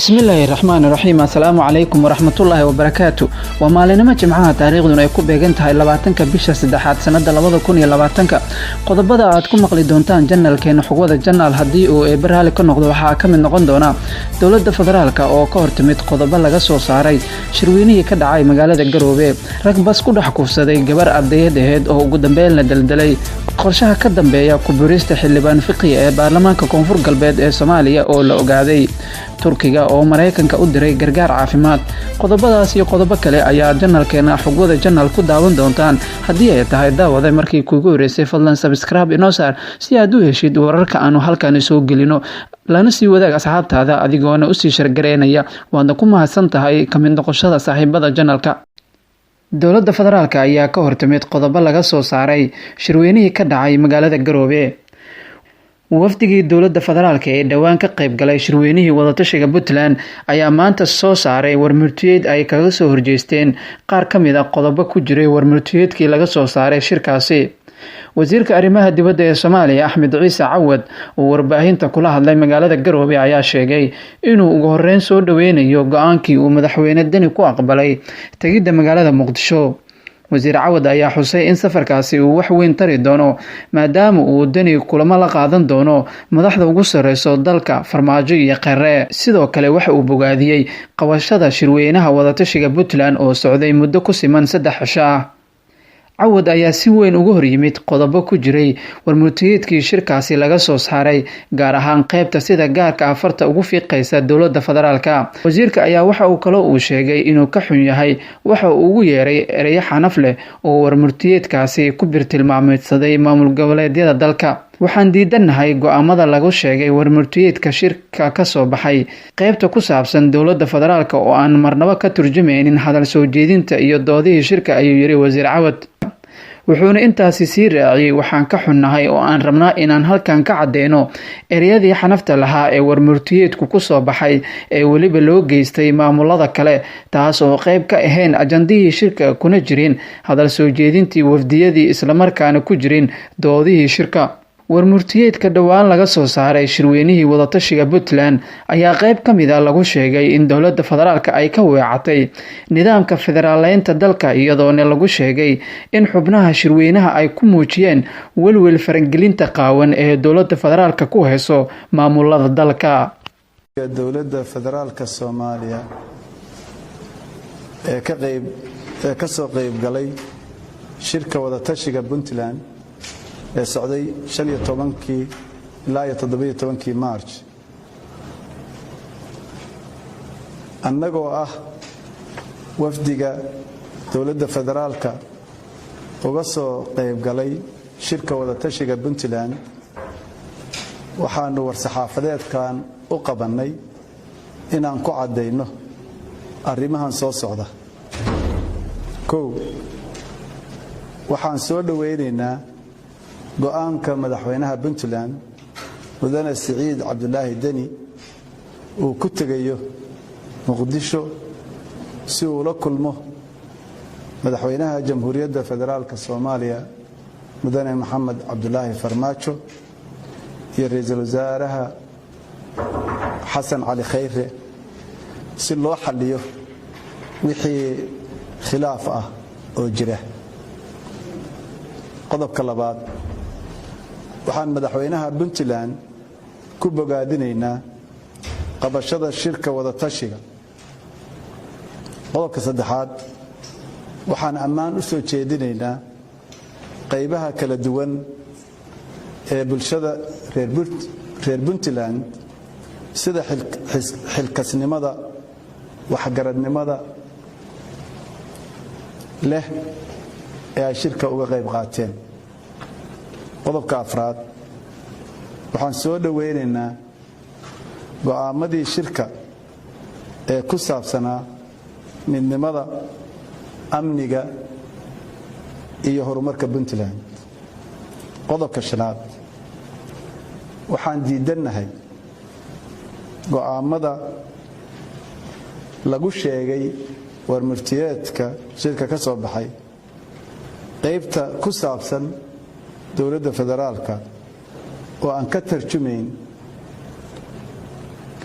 Bismillaahi raxmaani raxiim. Assalaamu calaykum waraxmatullaahi wabarakaatu. Waa maalinimo Jimcaha, taariikhduna ay ku beegan tahay 20-ka bisha saddexaad, sanada 2020-ka. Qodobada aad ku maqli doontaan channelkeena Xogwada Channel, haddii uu Eebbe raali ka noqdo, waxaa ka mid noqon doona dowladda federaalka oo ka hortimid qodobo laga soo saaray shirweynihii ka dhacay magaalada Garoobe, rag bas ku dhex kufsaday gabar ardayad aheyd oo ugu dambeyn la daldalay, qorshaha ka dambeeya ku-burista xildhibaan Fiqi ee baarlamaanka Koonfur Galbeed ee Soomaaliya oo la ogaaday, Turkiga oo Maraykanka u diray gargaar caafimaad. Qodobadaas iyo qodobo kale ayaa channelkeena Xogwada Channel ku daawan doontaan. Haddii ay tahay, daawada, markii kuugu horeysay, fadlan subscribe inoo saar si aad u heshid wararka aanu halkani soo gelino, lana sii wadaag asxaabtaada adigoona usii share gareynaya. Waadna ku mahadsan tahay ka mid noqoshada saaxiibada channelka. Dowladda federaalka ayaa ka hortimid qodobo laga soo saaray shirweynihii ka dhacay magaalada Garoobe. Wafdigii dowladda federaalka ee dhowaan ka qayb galay shirweynihii wadatashiga Puntland ayaa maanta soo saaray warmurtiyeed ay kaga soo horjeesteen qaar ka mid a qodobo ku jiray warmurtiyeedkii laga soo saaray shirkaasi. Wasiirka arrimaha dibadda ee Soomaaliya, Axmed Ciise Cawad, oo warbaahinta kula hadlay magaalada Garoobe, ayaa sheegay inuu ugu horeyn soo dhoweynayo go-aankii uu madaxweyne Deni ku aqbalay tegidda magaalada Muqdisho. Wasiir Cawad ayaa xusay in safarkaasi uu wax weyn tari doono, maadaama uu Deni kulamo la qaadan doono madaxda ugu sareyso dalka, Farmaajo iyo Kheyre. Sidoo kale waxa uu bogaadiyey qabashada shirweynaha wadatashiga Puntland oo socday muddo ku siman 3 cisho ah. Cawad ayaa si weyn uga horyimid qodobo ku jiray warmurtiyeedkii shirkaasi laga soo saaray, gaar ahaan qeybta sida gaarka afarta ugu fiiqaysa dowladda federaalka. Wasiirka ayaa waxa uu kaloo uu sheegay inuu ka xun yahay waxa uu ugu yeeray ereyo xanaf leh oo warmurtiyeedkaasi ku birtilmaameedsaday maamul goboleedyada dalka. "Waxaan diidanahay go-aamada lagu sheegay warmurtiyeedka shirka ka soo baxay, qeybta ku saabsan dowladda federaalka, oo aan marnabo ka turjumaynin hadal soo jeedinta iyo doodihii shirka," ayuu yiri Wasiir Cawad. Wuxuuna intaasi sii raaciyey: "Waxaan ka xunnahay oo aan rabnaa inaan halkan ka caddeyno ereyadii xanafta lahaa ee warmurtiyeedku ku soo baxay, ee weliba loo geystay maamulada kale, taas oo qeyb ka ahayn ajandihii shirka, kuna jirin hadal soo jeedintii wafdiyadii, islamarkaana ku jirin doodihii shirka." Warmurtiyeedka dhowaan laga soo saaray shirweynihii wadatashiga Puntland ayaa qeyb ka mid a lagu sheegay in dowladda federaalka ay ka weecatay nidaamka federaaleynta dalka, iyadoona lagu sheegay in xubnaha shirweynaha ay ku muujiyeen welwel faragelinta qaawan ee dowladda federaalka ku hayso maamulada dalka. Dowladda federaalka Soomaaliya ee ka qayb ee ka soo qayb galay shirka wadatashiga Puntland ee socday 15-kii ilaa iyo 17-kii March, annagoo ah wafdiga dowladda federaalka uga soo qayb galay shirka wadatashiga Puntland, waxaannu war-saxaafadeedkan u qabannay inaan ku caddayno arrimahan soo socda. Kow, waxaan soo dhowaynaynaa go'aanka madaxweynaha Puntland, Mudane Siciid Cabdulaahi Deni, uu ku tegayo Muqdisho si uu la kulmo madaxweynaha Jamhuuriyadda Federaalka Soomaaliya, Mudane Maxamed Cabdulaahi Farmaajo, iyo ra-iisul wasaaraha Xasan Cali Khayre, si loo xalliyo wixii khilaaf ah oo jira. Qodobka labaad, waxaan madaxweynaha Puntland ku bogaadinaynaa qabashada shirka wadatashiga. Qodobka saddexaad, waxaan ammaan u soo jeedinaynaa qaybaha kala duwan ee bulshada reer Puntland, sida xilkasnimada, waxgaradnimada leh ee ay shirka uga qayb qaateen. Qodobka afraad, waxaan soo dhowaynaynaa go'aammadii shirka ee ku saabsanaa midnimada, amniga iyo horumarka Puntland. Qodobka shanaad, waxaan diidannahay go'aammada lagu sheegay warmurtiyeedka shirka ka soo baxay, qaybta ku saabsan dowladda federaalka, oo aan ka tarjumayn,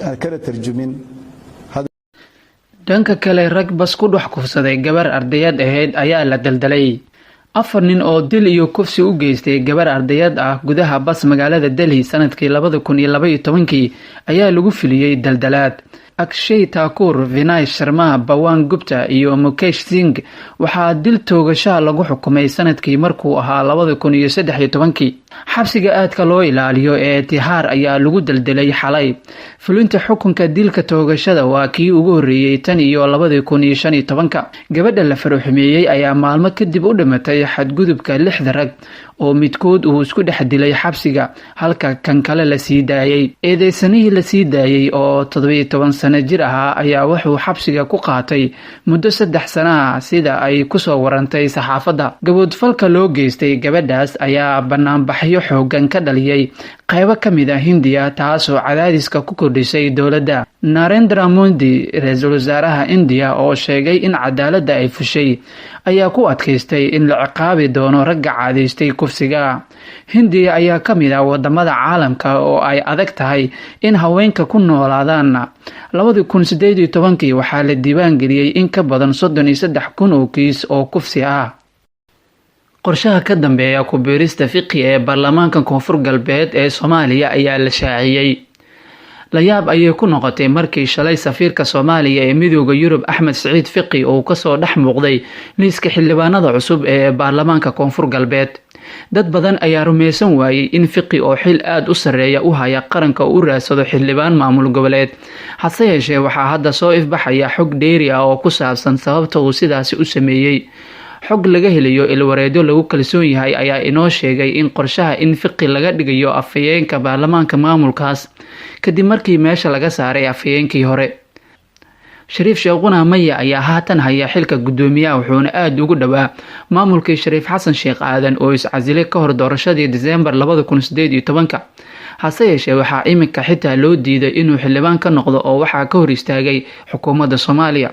aan kala tarjumin Dhanka kale, rag bas ku dhex kufsaday gabar ardayad ahayd ayaa la daldalay. Afar nin oo dil iyo kufsi u geystay gabar ardayad ah gudaha bas magaalada Delhi sanadkii 2012-kii ayaa lagu fuliyey daldalaad. Akshay Thakur, Vinay Sharma, Bawan Gupta iyo Mukesh Singh waxaa dil toogashaha lagu xukumay sanadkii markuu ahaa 2013-kii. Xabsiga aadka loo ilaaliyo ee Tihaar ayaa lagu daldalay xalay. Fulinta xukunka dilka toogashada waa kii ugu horreeyey tan iyo 2015-ka. Gabadha la faruxumeeyey ayaa maalmo kadib u dhimatay xadgudubka lixda rag oo midkood uu isku dhex dilay xabsiga, halka kan kale la sii daayey. Eedeysanihii la sii daayey oo 17 sano jir ahaa ayaa wuxuu xabsiga ku qaatay muddo 3 sanaha, sida ay kusoo warantay saxaafadda. Gaboodfalka loo geystay gabadhaas ayaa banaanbaxyo xoogan ka dhaliyey qaybo ka mid ah Hindiya, taasoo cadaadiska ku kordhisay dowladda. Narendra Modi, ra-iisul wasaaraha Indiya, oo sheegay in cadaaladda ay fushay, ayaa ku adkaystay in la ciqaabi doono ragga caadaystay kufsiga. Hindiya ayaa ka mid ah wadamada caalamka oo ay adag tahay in haweenka ku noolaadaan. 2018-kii waxaa la diiwaan geliyey in ka badan 33,000 oo kiis oo kufsi ah. Qorshaha ka dambeeya ku biirista Fiqi ee baarlamaanka Koonfur Galbeed ee Soomaaliya ayaa la shaaciyey. Layaab ayay ku noqotay markii shalay safiirka Soomaaliya ee Midooda Yurub, Axmed Siciid Fiqi, uu kasoo dhex muuqday liiska xildhibaanada cusub ee baarlamaanka Koonfur Galbeed. Dad badan ayaa rumaysan waayey in Fiqi oo xil aada u sarreeya u haya qaranka u raadsado xildhibaan maamul goboleed. Hase yeeshee, waxaa hadda soo ifbaxaya xog dheeri ah oo ku saabsan sababta uu sidaasi u sameeyey. Xog laga helayo ilwareedyo lagu kalsoon yahay ayaa inoo sheegay in qorshaha in Fiqi laga dhigayo afhayeenka baarlamaanka maamulkaas, kadib markii meesha laga saaray afhayeenkii hore. Shariif Sheekhuna Maya ayaa haatan haya xilka guddoomiyaha, wuxuuna aada ugu dhowaa maamulkii Shariif Xasan Sheekh Aadan oo iscasilay ka hor doorashadii Diseembar 2018-ka. Hase yeeshee, waxaa iminka xitaa loo diiday inuu xildhibaan ka noqdo oo waxaa ka hor istaagay xukuumadda Soomaaliya.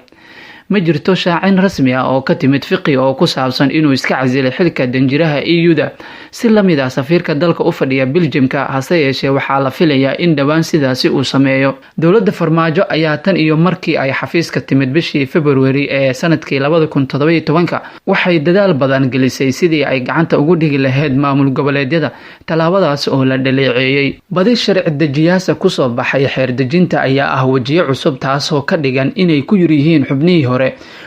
Ma jirto shaacin rasmi ah oo ka timid Fiqi oo ku saabsan inuu iska casilay xilka danjiraha EU-da, si la mid ah safiirka dalka u fadhiya Biljimka. Hase yeeshee, waxaa la filayaa in dhowaan sidaasi uu sameeyo. Dowladda Farmaajo ayaa tan iyo markii ay xafiiska timid bishii Februari ee sanadkii 2017-ka waxay dadaal badan gelisay sidii ay gacanta ugu dhigi lahayd maamul goboleedyada, tallaabadaas oo la dhaleeceeyey. Badi sharci dejiyaasa kusoo baxay xeer dejinta ayaa ah wejiyo cusub, taasoo ka dhigan inay ku yar yihiin xubnihii hore,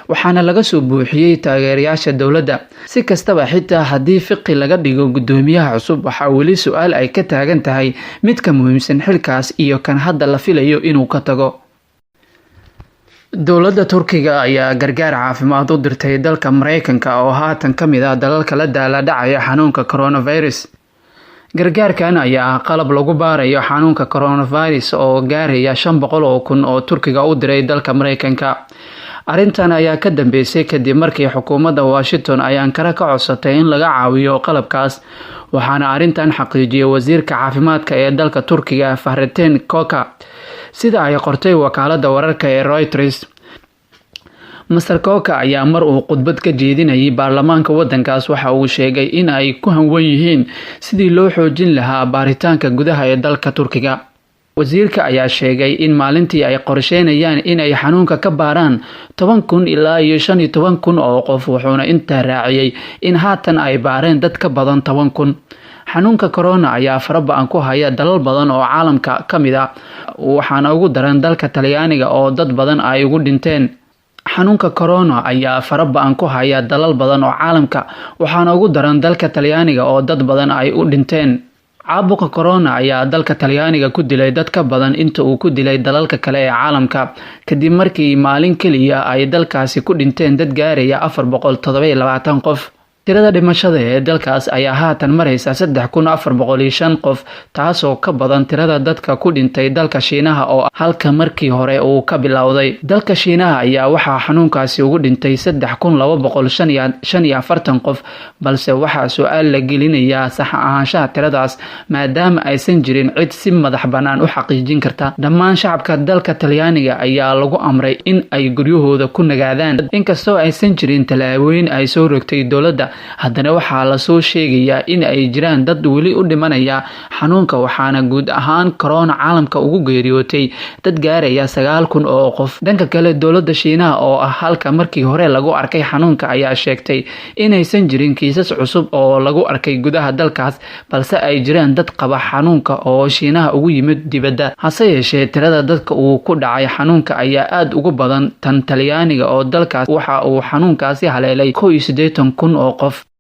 waxaana laga soo buuxiyey taageerayaasha dowladda. Si kastaba, xitaa haddii Fiqi laga dhigo guddoomiyaha cusub, waxaa weli su-aal ay ka taagan tahay midka muhiimsan xilkaas iyo kan hadda la filayo inuu ka tago. Dowladda Turkiga ayaa gargaar caafimaad u dirtay dalka Mareykanka oo haatan ka mid ah dalalka la daala dhacaya xanuunka coronavirus. Gargaarkan ayaa ah qalab lagu baarayo xanuunka coronavirus oo gaaraya 500,000 oo Turkiga u diray dalka Mareykanka. Arrintan ayaa ka dambeysay kadib markii xukuumadda Washington ay Ankara ka codsatay in laga caawiyo qalabkaas, waxaana arrintan xaqiijiyay wasiirka caafimaadka ee dalka Turkiga, Fahrettin Koca, sida ay qortay wakaaladda wararka ee Reuters. Mister Koca ayaa mar uu khudbad ka jeedinayay baarlamaanka wadankaas waxa uu sheegay in ay ku hanwan yihiin sidii loo xoojin lahaa baaritaanka gudaha ee dalka Turkiga. Wasiirka ayaa sheegay in maalintii ay qorsheynayaan inay xanuunka ka baaraan 10,000 ilaa iyo 15,000 oo qof, wuxuuna intaa raaciyey in haatan ay baareen dad ka badan 10,000. Xanuunka corona ayaa faraba-an ku haya dalal badan oo caalamka ka mid ah, waxaana ugu daran dalka Talyaaniga oo dad badan ay ugu dhinteen. Xanuunka corona ayaa faraba-an ku haya dalal badan oo caalamka, waxaana ugu daran dalka Talyaaniga oo dad badan ay u dhinteen. Caabuqa corona ayaa dalka Talyaaniga ku dilay dad ka badan inta uu ku dilay dalalka kale ee caalamka, kadib markii maalin keliya ay dalkaasi ku dhinteen dad gaaraya 427 qof. Tirada dhimashada ee dalkaas ayaa haatan maraysa 3405 qof, taasoo ka badan tirada dadka ku dhintay dalka Shiinaha oo halka markii hore uu ka bilowday. Dalka Shiinaha ayaa waxaa xanuunkaasi ugu dhintay 3245 qof, balse waxaa su-aal la gelinayaa sax ahaanshaha tiradaas, maadaama aysan jirin cid si madax bannaan u xaqiijin karta. Dhammaan shacabka dalka Talyaaniga ayaa lagu amray in ay guryahooda ku nagaadaan, inkastoo aysan jirin tallaabooyin ay soo rogtay dowladda. Haddana waxaa lasoo sheegayaa in ay jiraan dad weli u dhimanaya xanuunka, waxaana guud ahaan corona caalamka ugu geeriyootay dad gaaraya 9,000 oo qof. Dhanka kale, dowladda Shiinaha oo ah halka markii hore lagu arkay xanuunka ayaa sheegtay inaysan jirin kiisas cusub oo lagu arkay gudaha dalkaas, balse ay jiraan dad qaba xanuunka oo Shiinaha ugu yimid dibadda. Hase yeeshee, tirada dadka uu ku dhacay xanuunka ayaa aada ugu badan tan Talyaaniga, oo dalkaas waxa uu xanuunkaasi haleelay 81,000 oo qof.